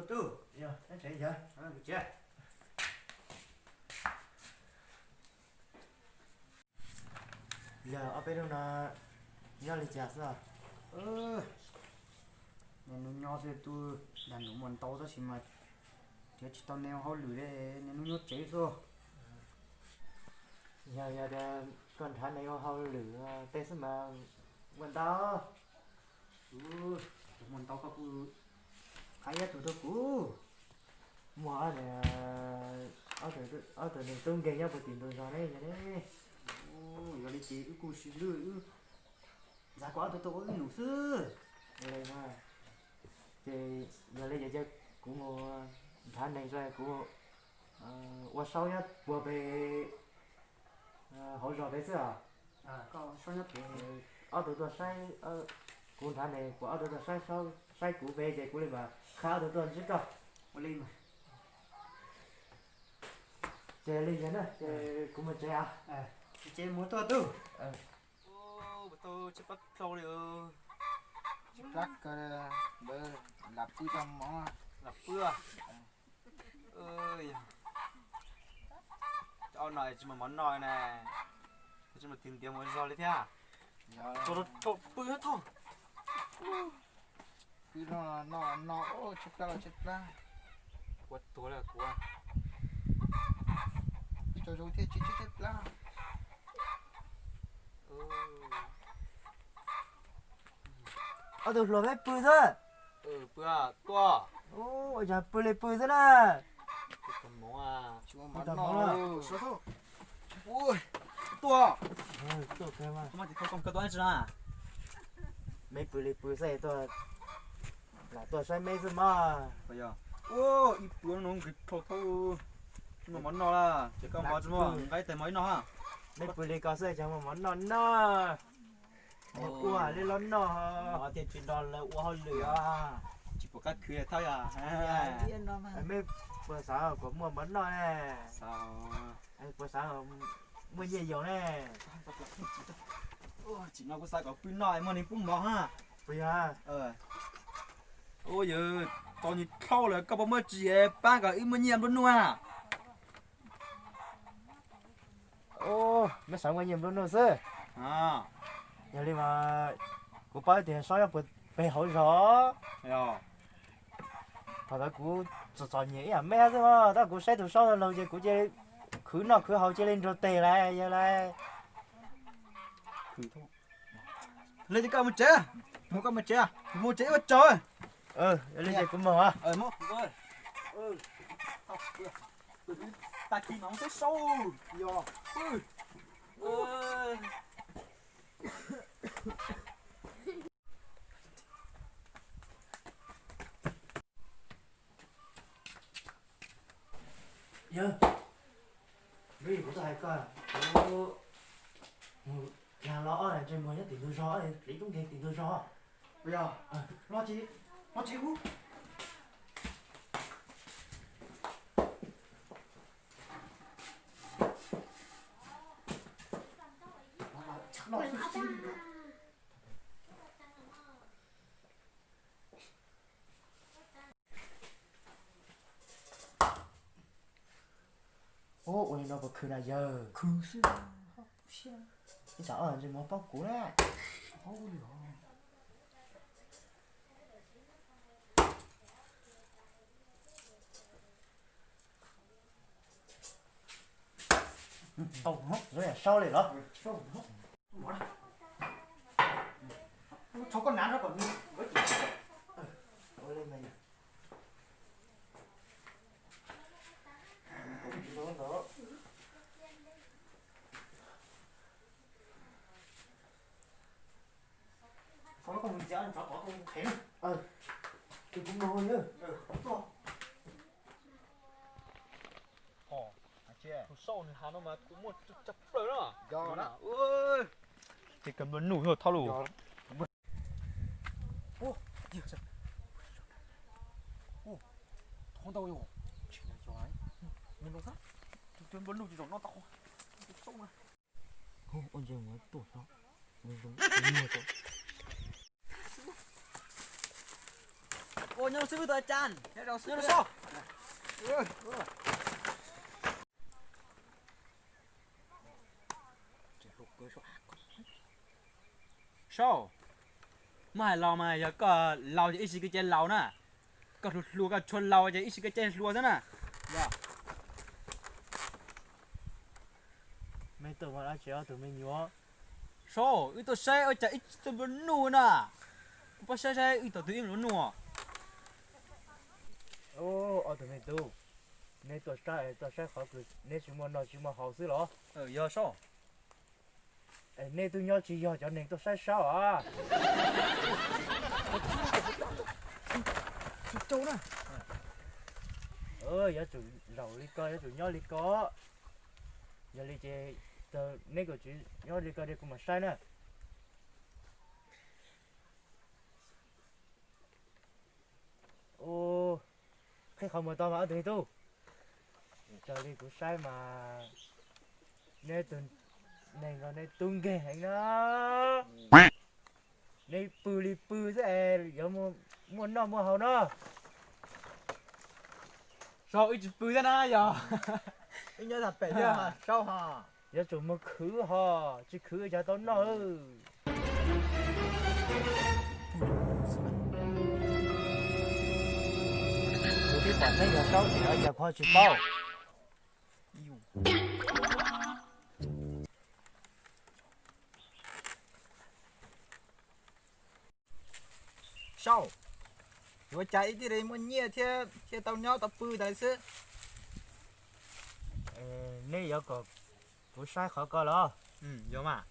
Yog ob peb hnub no nyob li cas xwb? Niaj hnub nyob xwb, tub dag nuv muaj ntau tab sis mas tsis tau nws ua hauj lwm li, niaj hnub nyob tsev xwb. Yog, yog tias koj nrhav nees ua hauj lwm tej xwb mas muaj ntau. Muaj ntau koj kuj qhia ib tug rau kuv. Muaj ob tug neeg tub nkeeg nyob puag tim ntug zos ne yog ne. Yog li ces wb kuj sib hlub, wb ntxav kuv ob tug tuaj ua wb nus xwb. Ces yog li ces cia kuv mus nrhav nees tso, kuv ua saub nyob puag pem hauv zos pem xwb os. Ob tug tuaj saib, kuv nrhav nees kuv ob tug tuaj saib, saib kuv pem ces kuv li mam qhia ob tug tuaj ntsib koj. Ua li mas. Ces li yog na, ces kuv mus tsev os. Ces mus tuaj tub. Tsis plab kawg li, lam pw tau mov. Lam pw. Cov no tsis muaj mov noj na, tsis muaj tig ntiav mus zog li thiab. Pw no no no, tsis plab los tsis plab. Kuv tuag li kuv. Pw tsaug zog thiaj tsis tsis plab. Ob tug hluas peb pw xwb. Pw tuaj. Ua cas pw li pw xwb na. Tuaj. Meb pw li pw xwb, lam tuaj saib meb xwb mas. Ib pw no nkig dhau thauj, tsis muaj mov noj la, ces koj mov tsis muaj nqa ib tais mov ib noj ha. Meb pw li ko xwb cas muaj mov noj na. Ua li los noj, thiaj tsis nrog lawv ua hauj lwm os. Tsis pom qab khwv thauj yog. Meb puas xav kom muaj mov noj ne? Puas xav muaj nyiaj yaus ne? Tsis no kuv xav kom pw noj muaj neeg pub mov ha. Puas yog? Ua yog tau nws dlhau lawm koj puas muaj tsis pab kom wb muaj nyiaj nplua nuj na? Meb xav muaj nyiaj nplua nuj xwb. Yog li mas kuv paub tias saub nyob puag pem hauv zos. Thaum ntawd kuv txom txom nyem ib yam meb xwb os, tab kuv saib tus saub laug ces kuv cia li khwv noj khwv haus cia li nrug tes lawm yog lawm. Li ces koj mus tsev, mus koj mus tsev, mus tsev ua tsaug. Li ces kuv mus. Tag kis mam mus saib saub. Yawg, kuv tuaj hais koj, kuv mus nag los ob ntsej muag nyob tim ntug zos, dlev tub nkeeg tim ntug zos. Yog, los tsev, los tsev ub. Ua li no puas khwv na yawg? Khwv xwb. Ib tsam ob ntsej muag paub kuv na. Tau, zoo yam saub li los. Thov koj hnav rau kom nws. Tus kuv mloog yog. Tus saub nws hav no mas tus muaj tsawg plaws na. Ces kawg nplua nuj yog thauj lus. Thov ntau yog. Nplua nuj tsis zaum noj tau. Ua ntsej muag tuaj hlo. Ua Nyob zoo xwb, wb tus a cas. Nyob zoo xwb, nyob zoo xwb. Saub, muab hais los mas yog koj laus ces ib sim kev cai laus na. Koj hluas hluas koj tshua laus ces ib sim kev cai hluas xwb na. Mej tuaj ua dab tsi ob tug me nyuam? Saub, wb tuaj saib ua cas ib tug nplua nuj na. Koj pab saib saib wb tau twg ib nplua nuj. Ob tug me tub, neb tuaj saib, tuaj saib qhov kws neb tsis muaj noj tsis muaj haus xwb los? Yog Saub. Nej tub nyob tsis yog cov neeg tuaj saib Saub os. Yuav tsum zaum li ko, yuav tsum nyob li ko. Yog li ces neb kom tsis nyob li ko, kuv mam saib na. Qhib qhov muag tau mas ob tug me tub. Raws li kuv saib mas neb tug neeg no neb tub nkeeg heev na. Neb pw li pw xwb es yuav muaj noj muaj haus no? Saub, wb tsis pw thiab na yog. Wb nyob tag pem thiab Saub ho. Yuav tsum mus khwv ho, tsis khwv cas tau noj. Kuv twb pom neb yog Saub tiag cas kuv ho tsis paub. Saub, yuav cas ib txhij li muaj nyiaj thiab thiaj tau nyob tau pw tas xwb. Neb yuav kom kuv saib qhov ko los? Yog mas.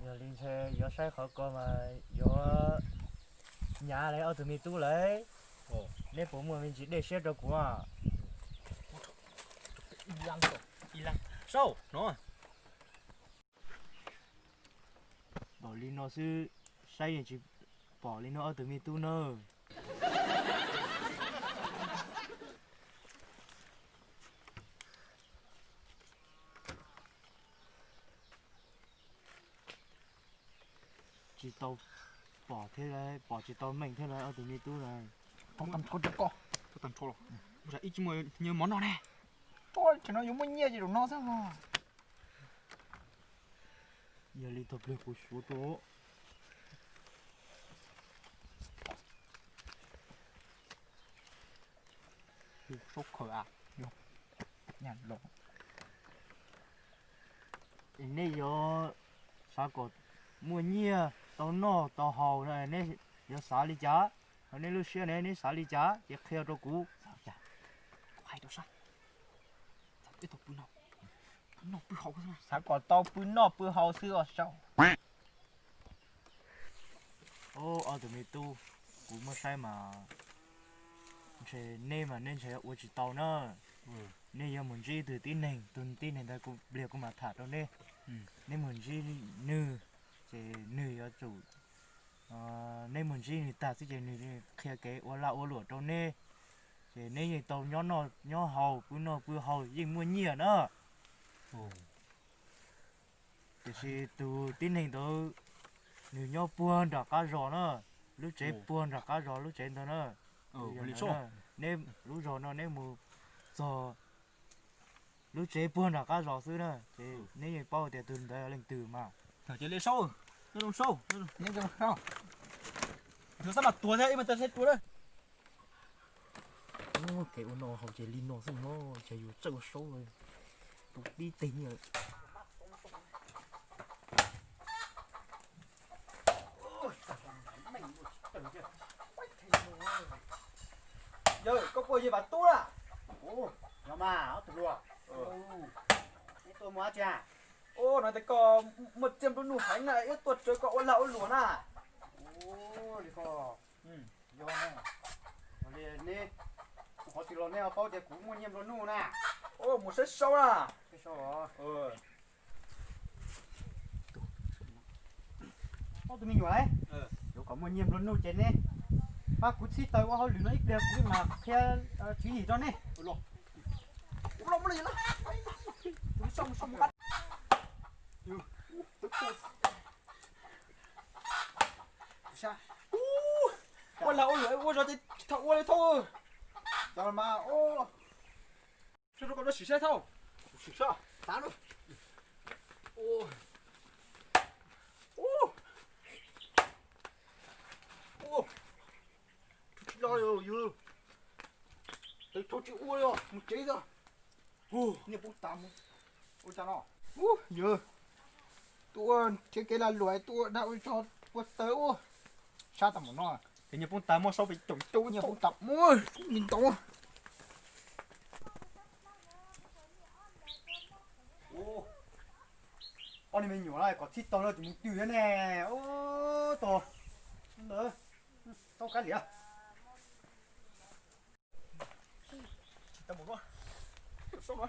Yog li ntshe yuav saib qhov ko mas yuav hnyav li ob tug me tub lawm. Neb puas muaj me ntsis dej siab rau kuv? Saub no. Pom li no xwb, saib yeej tsis pom li no ob tug me tub na. Tsis tau pom thiab, pom tsis tau meej thiab na ob tug me tub na. Tau tag nrho rau koj. Tau tag nrho los? Ua cas ib tsis muaj nyiaj mov noj ne? Tso, tam no yuav muaj nyiaj ces zaum no xwb os. Yog li thaum pliag kuv suav rau. Saub khaws a, yog nyam los. Es nej yuav xav kom muaj nyiaj tau noj tau haus no, nej yuav xav li cas? Ho nej lub siab ne, nej xav li cas ces qhia rau kuv. Kuv hais rau saib, xav kom tau pw noj pw haus, xav kom tau pw noj pw haus xwb os Saub. Ob tug me tub, kuv muab saib mas ntshe nej mas nej ntshe ua tsis tau na. Nej yuav mus ntsib ib tug tib neeg, tus tib neeg ntawd kuv pliag kuv mam tham rau nej. Nej mus ntsib nws, ces nws yuav tsum, nej mus ntsib nws tag xwb ces nws qhia kev ua lag ua luam rau nej, ces nej yeej tau nyob noj nyob haus, pw noj pw haus, yeej muaj nyiaj na. Tiam sis tus tib neeg ntawd nws nyob puag nram qab zos na, lub tsev puag nram qab zos lub tsev ntawd na. Neb lub zos no neb mus txog lub tsev puag nram qab zos xwb na, ces neb yeej paub tias tus ntawd leej twg mas. Cia li Saub, nyob zoo Saub, nyob zoo Saub. Yus xab mas tuag thiab ib mas tag saib tua na. Kev ua noj haus ces li no xwb no, ces yus txawj ua Saub, tus tib teg nyiaj. Yawg, koj puas yog Vam Tub na? Yog mas, ob tug hluas. Neb tuaj muaj dab tsi? Ub, no tias koj muaj txiaj nplua nuj heev na, wb tuaj raws koj ua lag ua luam na. Li ko, yog na. Li neb, qhov twg los neb ho paub tias kuv muaj nyiaj nplua nuj na? Ub, mus saib Saub na. Ob tug me nyuam, yuav kom muaj nyiaj nplua nuj ces neb pab kuv txhib taws ua hauj lwm no ib pliag kuv mam qhia tswv yim rau neb. Ub, Ua lag ua luam ua zog ces tsis tau ua li Thauj. Tau mas, ua. Tso rau koj sim saib Thauj. Sim saib, tav no. Ua, ua, rub tsis lo li yus. Tau rub tsis ua li os, mus tsev xwb. Niag poob tas mus. Ua cas no? Yus tuaj nrhiav kev lag luam, tuaj dag ua zog ua tawv ua. Sab tas mus no. Ces niag poob tas muaj sau pes caum caum, niag poob tas muaj li ntau. Ob niag me nyuam no kom txhij tau no tsis mus twg thiab ne. Ub, tau ntawd, tau kab liam. Tsis tau mus no. Tau no.